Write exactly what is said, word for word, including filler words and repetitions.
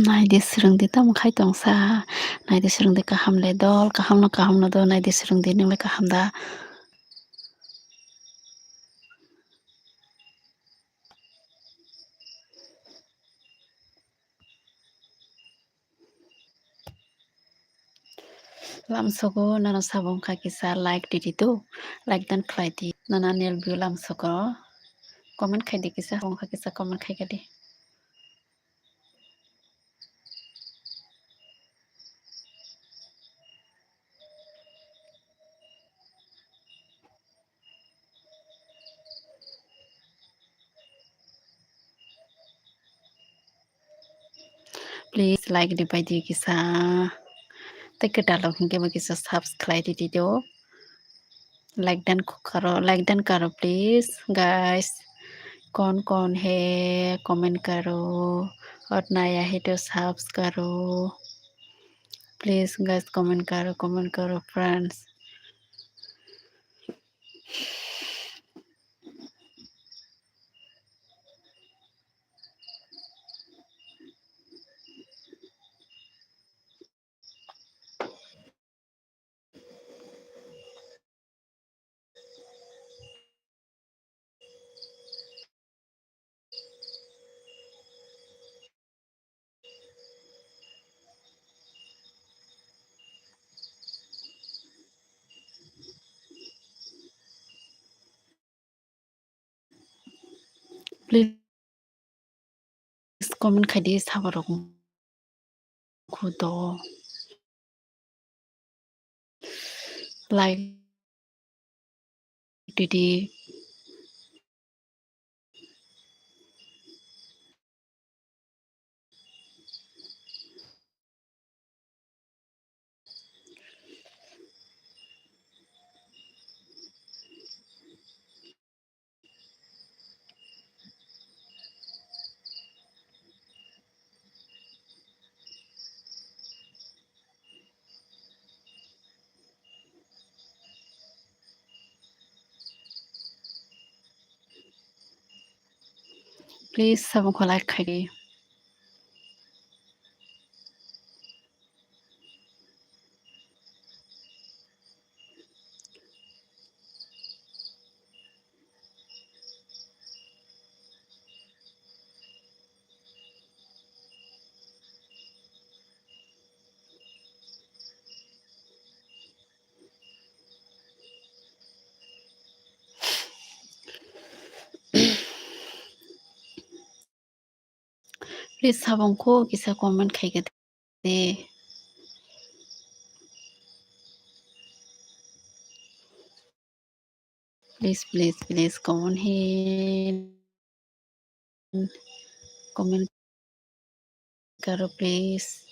Naidi swrwngdi tamo khai tongsa. Naidi swrwngdi kaham le dol, kaham no kaham no do, naidi swrwngdi nwng le kaham da. Lamsogo nana sabo wngkha kisa like didi do, like dan khlai di. Nana nel view lamsogo comment khai di kisa, wngkha kisa comment khai di. Please like di pai di kisa. Tei kwtal rok hinkhe bo kisa subscribe di di do. Like dan karo, like dan karo please guys. कौन कौन है comment करो और नया है तो subs करो। Please guys comment करो, comment करो friends. Please comment khai di, saborok kudo like di di. Please, sabo kholai khai di. Please, sabong ko kisa comment khai ka de. Please, please, please, comment he, comment karo, please.